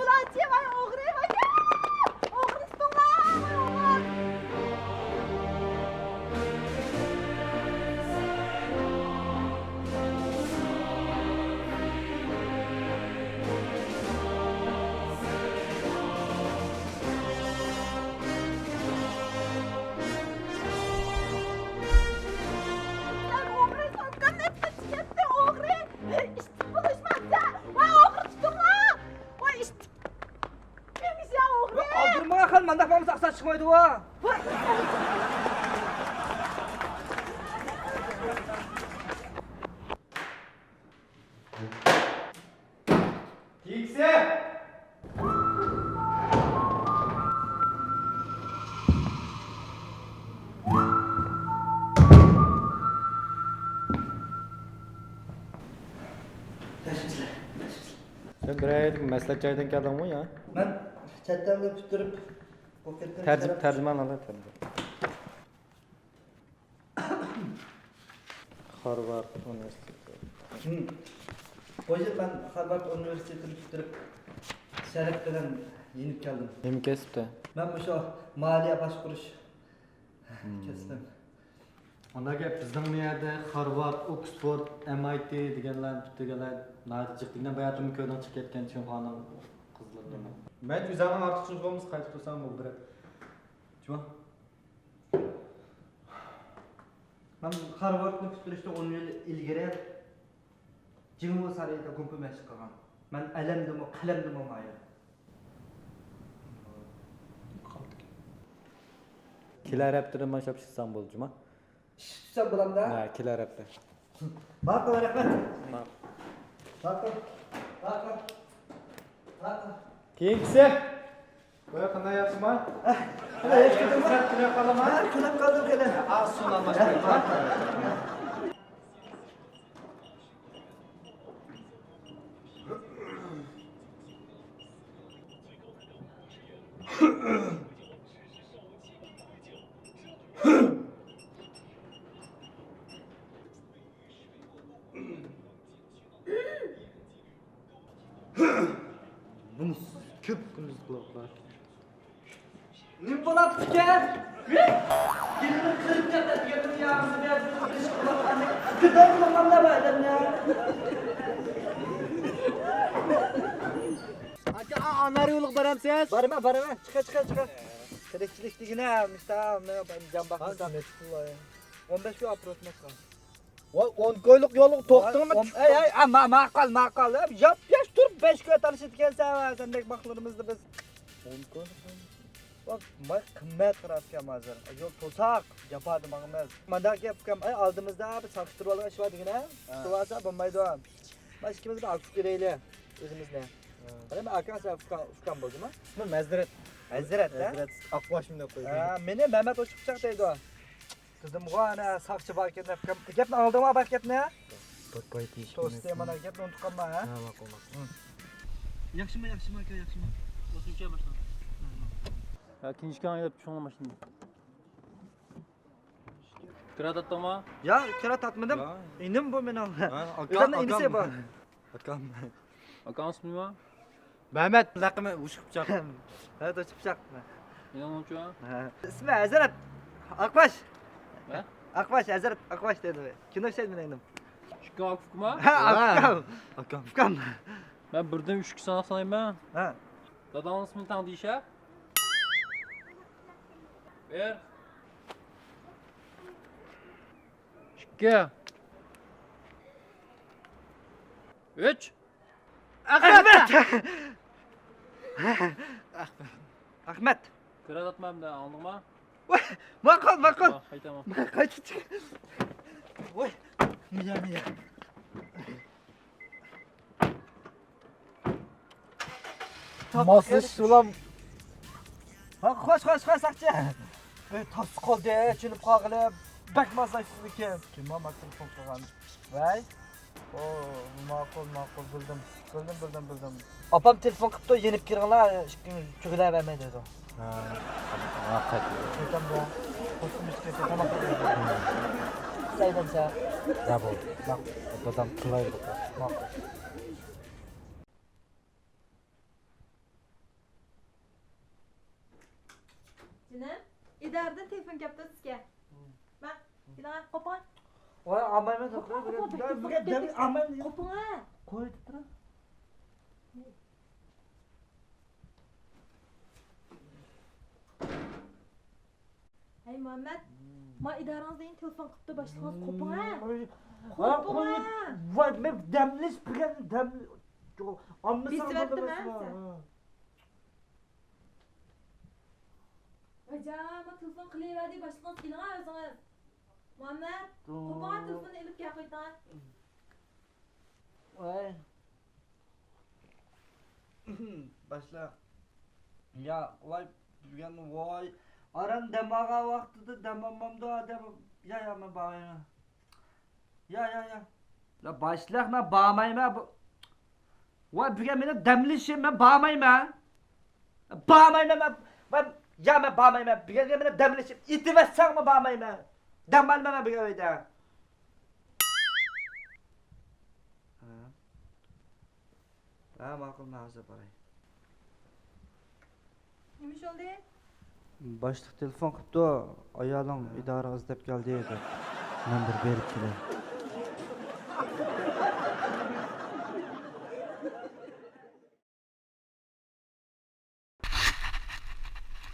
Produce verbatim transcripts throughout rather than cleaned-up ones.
داچى، ۋاي ئوغرى، ۋاي! ئوغرى تۇتۇڭلار، ۋاي ئوغرى! ئوغرى سومكامنى ئېلىپ قېچىپ كەتتى، ئوغرى! ئىشتىك بولۇشمامسەن! ۋاي ئوغرى تۇتۇڭلار! ۋاي ئىشتىك! كىم ئىشى ئوغرى؟ ئالدۇرمىغان خان مانداق بولمىسا ئاقساق چىقمايدۇ ۋا! ۋاي! كېيىكسى! سەن بىر يەردىكى مەسلىھەت جايىدىن كەلدىڭمۇ يا؟ مەن چەت ئەلدە پۈتتۈرۈپ، بۇ كىرىپ تەرجىمە، تەرجىمە. خارۋارد ئۇنىۋېرسىتېتى. ھىم. بۇ يىل مەن خارۋارد ئۇنىۋېرسىتېتىنى پۈتتۈرۈپ، شەرەپ بىلەن يېنىپ كەلدىم. نېمە كەسىپتە؟ مەن مۇشۇ مالىيە باشقۇرۇش ھىم. كەسپىم. ئانداق گەپ، بىزنىڭ بۇ يەردە خارۋارد، ئوكسفورد، ئېم ئاي تى دېگەنلەرنى پۈتتۈرگەنلەر ناھايىتى جىق دېگەن. باياتىنمۇ كۆزۈڭ چىقىپ كەتكەن چىڭخۇانىڭ قىزلىرىنى. مەن ئۆزۈڭنىڭ ئارتۇقچىلىقى بولمىسا قايتىپ تۇرسام بولدى، بىر. جۇما. مەن خارۋاردنى پۈتتۈرۈشتىن ئون يىل ئىلگىرى جىڭۋو سارىيىدا گۇمپا مەشىق قىلغان. مەن ئەلەمدىمۇ، قەلەمدىمۇ ماھىر. كېلەر ھەپتىدىن باشلاپ چىقساڭ بولدى، جۇما. ئىشقا چۈشسەم بولامدا؟ ھە، كېلەر ھەپتە. ماقۇل، رەھمەت. ماقۇل. ماقۇل. ماقۇل. ماقۇل. كېيىنكىسى. بۇ قانداق، ياخشىما؟ ئەھ، قانداق، ياخشى كېتىپتۇ؟ سەل تۈنەپ قالدىڭما؟ ھە، تۈنەپ قالدىم خېلى. ئاز سۇنى ئالماشتۇرۇڭ. بۇنى كۆپ كۈندۈز قىلىۋاتىدۇ. نېمە بولاپتىكەن؟ گېلىنىم قىرىپ كەتتى دېگەندىن ياغىسى بەردى. كۆتەرگىلى قالدى بۇ ئادەمنى. ئاكا، ئانار يولىغا بارامسىز؟ بارىمەن، بارىمەن. چىقە، چىقە، چىقە. تىرىكچىلىك دېگىنە، مۇشتا، جان باقمىسا. ئون بەش كۈن ئاپىرىۋەتمەسقا. ۋاي، ئون كويلۇق يولغا توختىڭمۇ؟ ئەي، ئەي، ئا، ما-، ماقال، ماقال. ياپ-ياش تۇرۇپ بەش كوي تالىشىدىكەنسەن، ۋە سەندەك ماقلىرىمىزنى بىز. ئون كويلۇق يول. ۋاي، ماي قىممەت قىراتكەن ھازىر. يول توساق، جاپادا ماڭىمىز. مانداق گەپ ئۇكام، ئەي، ئالدىمىزدا بىر ساقچى تۇرۇۋالغان ئىش بار دېگىنە. ھە. تۇرۇۋالسا بولمايدۇ. ما ئىككىمىز بىر ئاكا-ئۇكا دەيلى ئۆزىمىزنى. ھە. قارايمەن، ئاكاڭ سەن ئۇكام، ئۇكام بولدىما؟ ئىسمىم ھەزرەت. ھەزرەت، ھە؟ ھەزرەت، ئاقباشىم دەپ قويدۇم. ھە، مېنى مەمەت ئوچۇق پىچاق دەيدۇ. دېدىمغۇ، ئەنە ساقچى باركەن دەپ. گەپنى ئاڭلىدىڭما، بار گەپنى؟ بىر پايتى توستى، مانا گەپنى ئۇنتۇپ قالما، ھە؟ ھە، ماقۇل، ماقۇل. ياخشىمۇ، ياخشىمۇ، ئاكا، ياخشىمۇ؟ باشلىنىشكە باشلاڭ. ھە، كىنىشكاڭ ئېلىپ چوڭلىماشتىن. كىرا تارتتىڭمۇ؟ يا، كىرا تارتمىدىم. يا. ئىنىم بۇ مېنىڭ. ھە، ئاكام، ئۆزۈمنىڭ ئىنىسى ئاكام. بۇ. ئاكام. ئاكاڭ ئىسمى نېمە؟ مەمەت، لەقىمى ئۇششۇق پىچاق. ھە، توشۇق پىچاق. مېنىڭ نومۇرچۇ؟ ھە. ئىسمى ھەزرەت. ئاقباش. ھە؟ ئاقباش، ھەزرەت ئاقباش دېدى. كىنو ئىشلەيدۇ مېنىڭ ئىنىم. ئىككىڭ ئاكا-ئۇكىمۇ؟ ھە، ھە. ئاكام. ئاكام. ئۇكام. مەن بىردىن ئۈچكە ساناپ سانايمەن. ھە. داداڭنىڭ ئىسمىنى تەڭ دېيىش، ھە؟ بىر. ئىككى. ئۈچ. ئەخمەت! ئەخمەت! كىرا تارتمامدا، ئاڭلىدىڭما؟ ۋاي، ماقۇل، ماقۇل. قايتىمەن. قايتا چىق. ۋاي، مىيە، مىيە. ماسلىشىش بىلەن. ھە، خوش، خوش، خوش، ساقچى. ئەي، تاس قالدى، چۈنۈپ قالغىلى. بەك ماسلاشسىزمىكىن؟ كىم ماڭا تېلېفون قىلغان؟ ۋەي. ئو، ماقۇل، ماقۇل، بىلدىم. بىلدىم، بىلدىم، بىلدىم. ئاپام تېلېفون قىپتۇ، يېنىپ كىرىڭلار، ئىككىڭىز تۈگىلەۋەرمەي دەيدۇ. ھە. ھە، قايت. قايتامدۇ؟ قوشۇم ئۈستىگە تاماق يەيدۇ. سەيدەمسە. يا بولدى. ماقۇل. دادام قىلايلى. ماقۇل. جېنىم، ئىدارىدىن تېلېفون كەپتۇ سىزگە. ماڭ، كېلىڭە، قوپۇڭ. ۋاي، ئالمايمەن، قوپۇڭ، قوپۇڭ، بىر، بىر، بىر، بىر، ئالمايمەن. قوپۇڭ. قويۇپ تۇرۇڭ. ھەي، مۇھەممەد، ما ئىدارىڭىزدىن تېلېفون قىپتۇ، باشلىقىڭىز، قوپۇڭ ھە. ۋاي، قوپۇڭ ھە. ۋاي، مەن دەملىشىپ بىرگەن دەم-، ئالمىسام بېسىۋەتتىم ھە بولمايسىز. سىز. ۋاجا، ما تېلېفون قىلىۋەردى، باشلىقىڭىز كېلىڭە ئۆزىڭىز. مۇھەممەد، قوپۇڭا تېلېفوننى ئېلىپ كەل قويتىڭە. ۋاي. باشلىق. يا، ۋاي، بۈگۈن، ۋاي. ئاران دەم ئالغان ۋاقتىدا دەم ئالمامدۇ ئادەم. يا، يا، مەن بارمايمەن. يا، يا، يا. لا باشلىق، مەن بارمايمەن. بۇ، ۋاي، بۈگۈن مېنىڭ دەملىشىم، مەن بارمايمەن. بارمايمەن، مەن، مەن، يا، مەن بارمايمەن. بۈگۈن مېنىڭ دەملىشىم. ئېتىۋەتسەڭمۇ بارمايمەن. دەم ئالمايمەن بۈگۈن ئۆيدە. ھە. ھە، ماقۇل، مەن ھازىر باراي. نېمە ئىش بولدى؟ باشلىق تېلېفون قىپتۇ، ئايالىڭ ئىدارىغا ئىزدەپ كەلدى دەپ. مەن بىر بېرىپ كېلەي.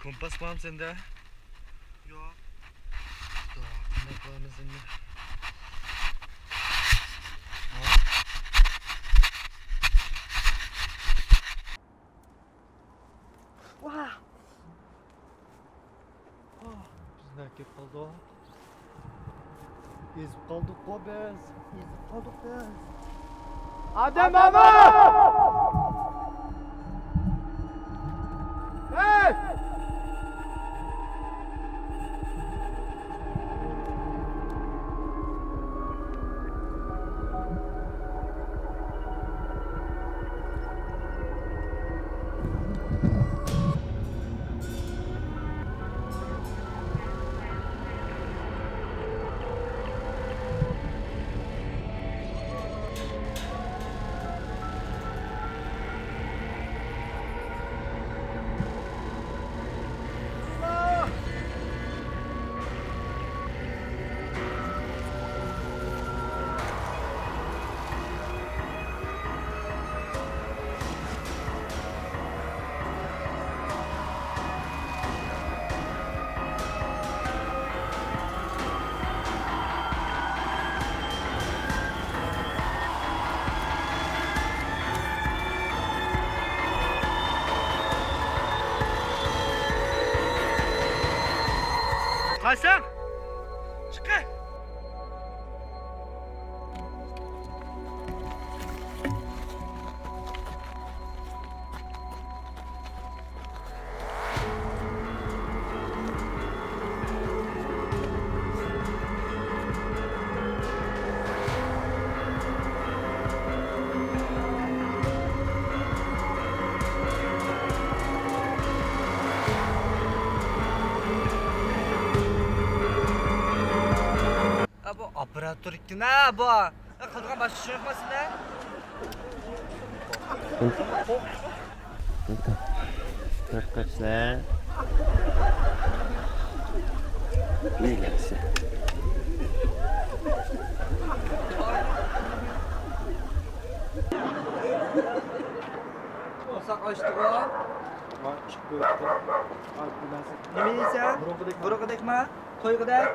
كومپاس بارمۇ سەندە؟ يوق. قانداق قىلىمىز ئەمدى؟ ۋاھ! بىز نەگە كېلىپ قالدۇق؟ ئېزىپ قالدۇققۇ بىز. ئېزىپ قالدۇق بىز. ئادەم بارمۇ؟ ھەي! قايسىڭ؟ چىققىن! ئا، بۇ ئاپپاراتتۇر ئىكەن ھە بۇ. ئە، قىلىدىغان باشقا ئىشىڭ يوقمۇ سېنىڭ؟ قورققاچلار. نېمە گەپسە؟ قورساق ئاچتىغۇ؟ ۋاي، ئىشىك قويۇپتۇ. نېمە دەيسەن؟ بۇرۇنقىدەك. بۇرۇنقىدەكما؟ تويغۇدەك.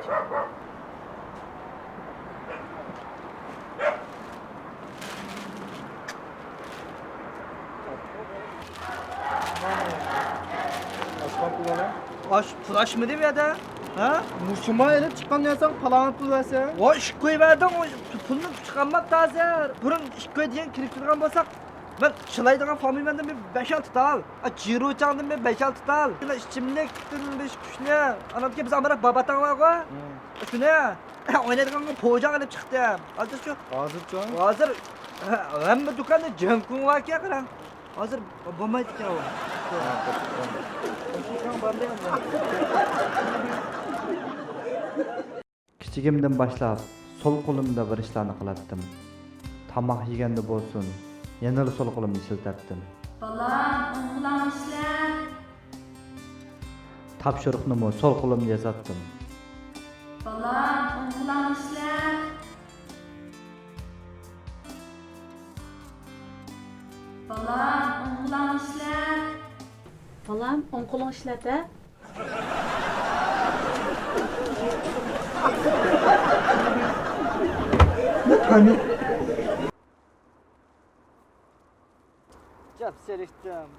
ئاچقان پۇل ئالا. ئاش، پۇل ئاچمىدى بۇ يەردە. ھە؟ مۇشۇما ئېلىپ چىققان دېسەڭ، پالاڭ پۇل بەرسەڭ. ۋاي، ئىشىك قويۇۋەردىڭ، پۇلنى چىقارماپتۇ ھازىر. بۇرۇن ئىشىك قوي دېگەن كىرىپ تۇرغان بولساق، مەن شىلايدىغان فامىلىمەندىن بىر بەش-ئالتە تال، ئا، جىروچاڭدىن بىر بەش-ئالتە تال، يەنە ئىچىملىك، بىر شۇشنى، ئانامكى بىز ئامراق باباتاڭ بارغۇ، ھە. شۇنى ئوينايدىغانغا پوجاڭ ئېلىپ چىقتىم. ھازىرچۇ؟ ھازىرچۇ؟ ھازىر ھەممە دۇكاندا جەڭكۇڭ باركەن، قاراڭ. ھازىر بولمايدىكەن ئۇ. ھە، بولدى، بولدى. كىچىكىمدىن باشلاپ سول قولۇمدا بىر ئىشلارنى قىلاتتىم. تاماق يېگەندە بولسۇن، يەنىلا سول قولۇمنى ئىشلىتەتتىم. بالام، ئوڭ قولۇڭنى ئىشلە. تاپشۇرۇقنىمۇ سول قولۇمدا يازاتتىم. بالام، ئوڭ قولۇڭنى ئىشلەت. بالام، ئوڭ قولۇڭنى ئىشلەت. بالام، ئوڭ قولۇڭنى ئىشلەت، ھە. جاپ سېلىشتىم.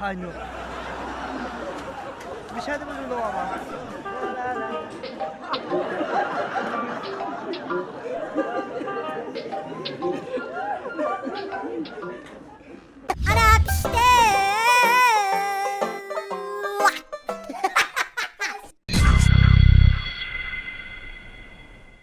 تاينۇ. مۇشەدە بىر نوۋا بار.